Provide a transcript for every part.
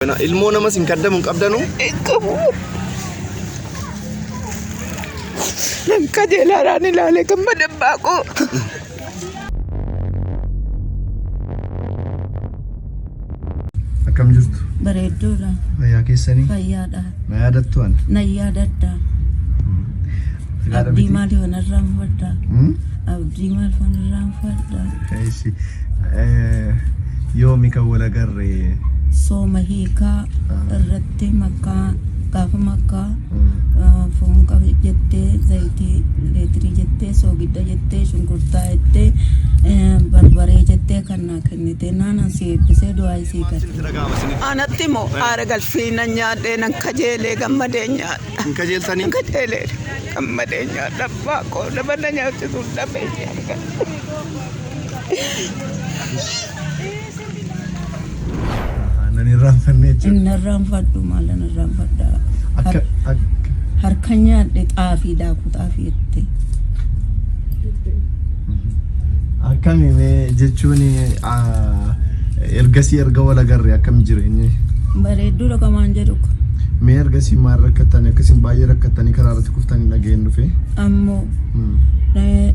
Ilmoo namas hin kaddamu hin qabdanu. Hin qabu. Nan kajeelaadhaan ilaalee gammada abbaa koo. Akkam jirtu? Bareedduudha. Fayyaa keessanii? Fayyaadha. Na yaadattu ana? Nan yaadadha. Nagaadha Abdii miti? maaliif narraan fadha? Hmm? Abdii maaliif narraan fadha? Eessi. Yoomi kan wal agarre? Sooma hiikaa irratti makkaa gaafa makkaa foon qabe jettee zayitii leetirii jettee soogidda jettee shunkurtaa jettee barbaree jettee kan naa kennite naanan si eebbisee du'aa isii gale. Anatti immoo aara galfii nan nyaadhee nan kajeelee gammadee nyaadha. Hin kajeeltanii? Nan kajeelee gammadee nyaadha abbaa koo nama na nyaachisu dhabee nyaadha. Nan irraanfanne jechuudha. Inni irraanfadhu maalan irraanfadha. Akka akka Harka nyaadhe xaafii daakuu xaafii jettee. Akkami mee jechuun ergasii erga wal agarre akkam jireenyi? Bareedduudha kamaan jedhu. Mee ergasii maal rakkattanii akkasiin baay'ee rakkattanii karaa irratti kuftanii dhaga'een dhufe? Ammoo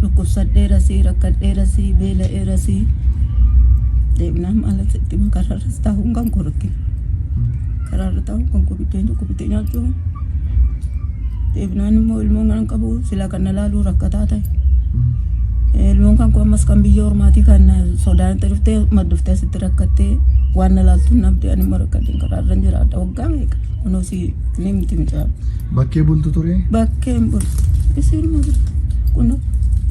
dhukkubsadheerasii rakkadheerasii beela'eerasii deebinaan maal asitti karaarras taa'uun kan koo rakkina. Karaarra taa'uun kan koo biddeen tokko bitee nyaachuu deebinaan immoo ilmoon kan qabu silaa kan na laaluu rakkataa ta'e. Ilmoon kan koo ammas kan biyya ormaatii kan sodaanitti dhuftee madduftee asitti rakkattee waan na laaltuun nabdee ani immoo rakkadheen karaarra hin jiraadha waggaa meeqa kunoo si ni miti mucaan. Bakkee bultu ture? Bakkeen bultu. Isiinuma bira. Kunoo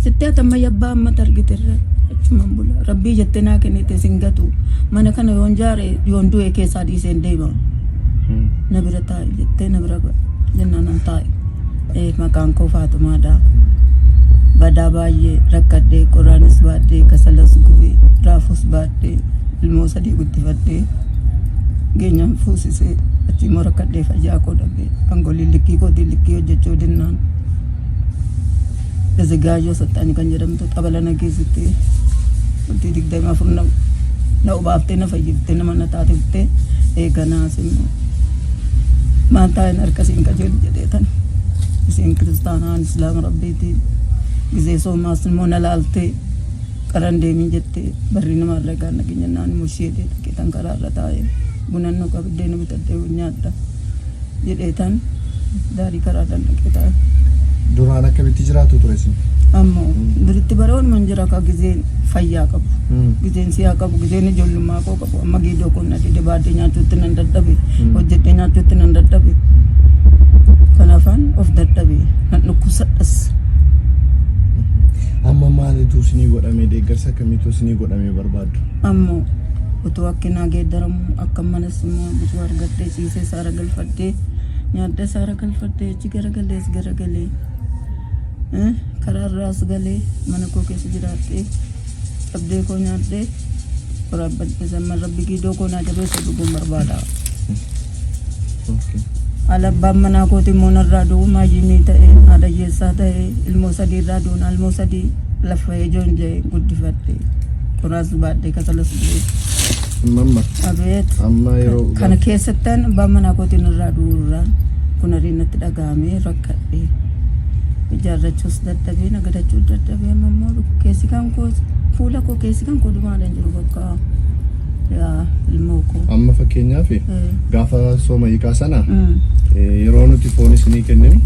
sitti ati amma yabbaa ammatti argiterra achumaan bula. Rabbii jettee naa kennite sin gatu. Mana kana yoon jaare yoon du'e keessaa dhiiseen deema. Na bira taa'i jettee na bira jennaan nan taa'e. Maqaan koo Faaxumaadha. Badaa baay'ee rakkadhee qoraanis baadhee kasalas gubee raafus baadhee ilmoo sadii guddifadhee geenyaan fuusisee achi immoo rakkadhee fayyaa koo dhabee angolii likkii kootiin likkii hojjechuu dinnaan Tezegaayyoo Saxxaany kan jedhamtu xabala na geessitte bultii 24 na obaaftee na fayyiftee nama na taatiftee eeganaas immoo maal taa'een harka siin qajeelu jedhee tan isiin kiristaanaan islaama rabbiiti gizee soomaas immoo na laaltee qaran deemin jettee barri nama irra egaa nageenya naan immoo ishee dhaqee tan karaa irra taa'ee bunan nu qabdee nu bitadhee nyaadha jedhee tan daarii karaa irra dhaqee taa'e. Duraan akkamitti jiraatu ture isin? Ammoo duritti baroon man jira ka gizeen fayyaa qabu. Gizeen siyaa qabu, gizeen ijoollummaa koo qabu. Amma giidoo koo na dide baadhee nyaachuutti nan dadhabe. Hojjedhee nyaachuutti nan dadhabe. Kanaafaan of dadhabe. Nan dhukkubsadhas. Amma maalitu isinii godhame deeggarsa akkamiitu isinii godhame barbaaddu? Ammoo utuu akki naa geeddaramu akka manas immoo bituu argadhee ciisee saara galfadhee nyaadhee saara galfadhee achi garagalee as garagalee karaa irraas galee mana koo keessa jiraadhee cabdee koo nyaadhee waraabbadhee samman rabbi giidoo koo naa jabeessa dhuguun barbaada. Haala abbaan manaa kooti immoo narraa du'u maayyimii ta'e haadha hiyyeessaa ta'e ilmoo sadii irraa du'uun ilmoo sadii laffa'ee joonja'e guddifadhe qoraas baadhee kasalas bu'e. Amma Abeet. amma yeroo Kana keessattan abbaan manaa kootiin irraa du'u irraan kun ariin natti dhaga'amee rakkadhe. Ijaarrachuus dadhabee nagadachuu dadhabee amma immoo keessi kan koo fuula koo keessi kan koo dumaadhaan jiru bakka yaa ilmoo koo. Amma fakkeenyaaf gaafa sooma hiikaa sana yeroo nuti foon isinii kenninu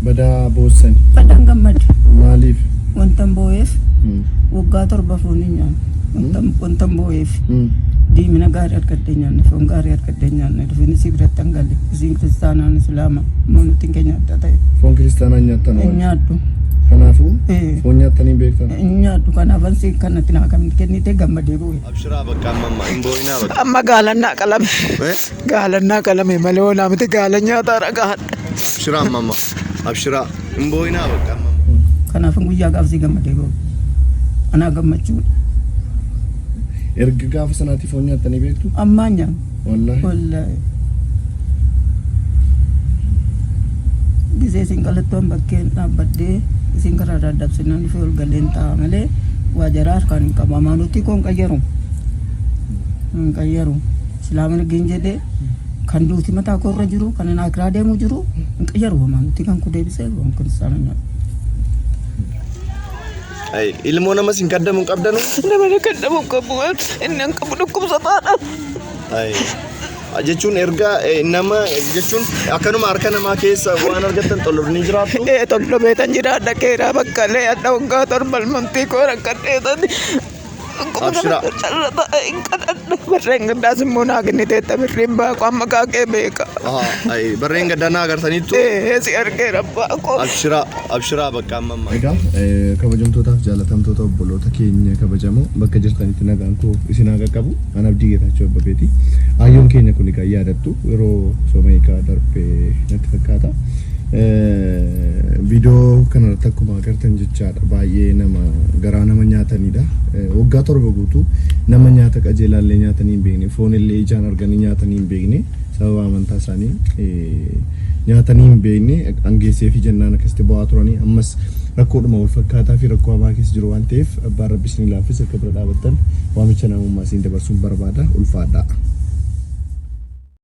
badaa boossani. Badaan gammade. Maaliif? Wantan boo'eef waggaa 7 foon hin nyaanne. Wantan boo'eef diimina gaarii argadhee nyaanne foon gaarii argadhee nyaanne dhufeen isii biratti hin galle isiin kiristaanaan islaama immoo nutti hin keenya adda ta'e. Foon kiristaanaa hin nyaattan Hin nyaadhu. Kanaafuu foon nyaattanii hin beektan. Hin nyaadhu kanaafan si kanatti naa kennite gammadee boo'e. Abshiraa bakka amma amma hin boo'inaa bakka. Amma gaalannaa qalame. Eh? Gaalannaa qalame malee hoolaa miti gaala nyaataa dhagaadha. Abshiraa amma amma abshiraa hin boo'inaa bakka amma amma. Kanaafan guyyaa gaafsii gammadee boo'e. Anaa gammachuudha. Erga gaafa sanaatii foon nyaattanii beektu? Ammaan nyaanna. Wallaahi. Wallaahi. Gisee isin qalattoon bakkeen dhaabbadhee isin karaa irraa dabsinaan dhufee ol galeen taa'a malee waa jaraa harkaan hin qabu. Amaanutii koo hin qayyaru. Hin qayyaru. Islaama ergiin jedhee Kan duuti mataa koo irra jiru kan ani akiraa deemu jiru hin qayyaru homaa nuti kan koo deebisee waan kiristaana nyaadhu. Ay, ilmoo namas hin kaddamu hin qabdanu. Nama na kadhamu qabu inni hin qabu dhukkubsataadha. Ay, jechuun erga nama jechuun akkanuma harka namaa keessa waan argattan xolorni jiraattu. Ee tollomeetan jiraadha keeraa bakkalee adda waggaa 7 ilmantii koo rakkadheetan. Abshira. Barreen gaddaas immoo naa kenniteetta birriin baaqu amma kaakee beeka. Aha, ay, barreen gaddaa naa agartaniittu. Ee si argeera abbaa koo. Abshiraa, abshiraa bakka amma amma. Egaa kabajamtootaaf jaalatamtoota obboloota keenya kabajamoo bakka jirtanitti nagaan koo isin haa qaqqabu. An Abdii Geetaachoo Abbabeeti. Ayyoon keenya kun egaa yaadattu yeroo sooma hiikaa darbe natti fakkaata. Viidiyoo kanarratti akkuma agartan jechaadha baay'ee nama garaa nama nyaatanidha. Waggaa 7 guutuu nama nyaata qajeelaallee nyaatanii hin beekne foonillee ijaan arganii nyaatanii hin beekne sababa amantaa isaanii nyaatanii hin beekne angeessee fi jennaan akkasitti bo'aa turanii ammas rakkoodhuma wal fakkaataa fi rakkoo hamaa keessa jiru waan ta'eef abbaan rabbi isin laaffise akka bira dhaabattan waamicha namummaa isin dabarsuun barbaada ulfaadhaa.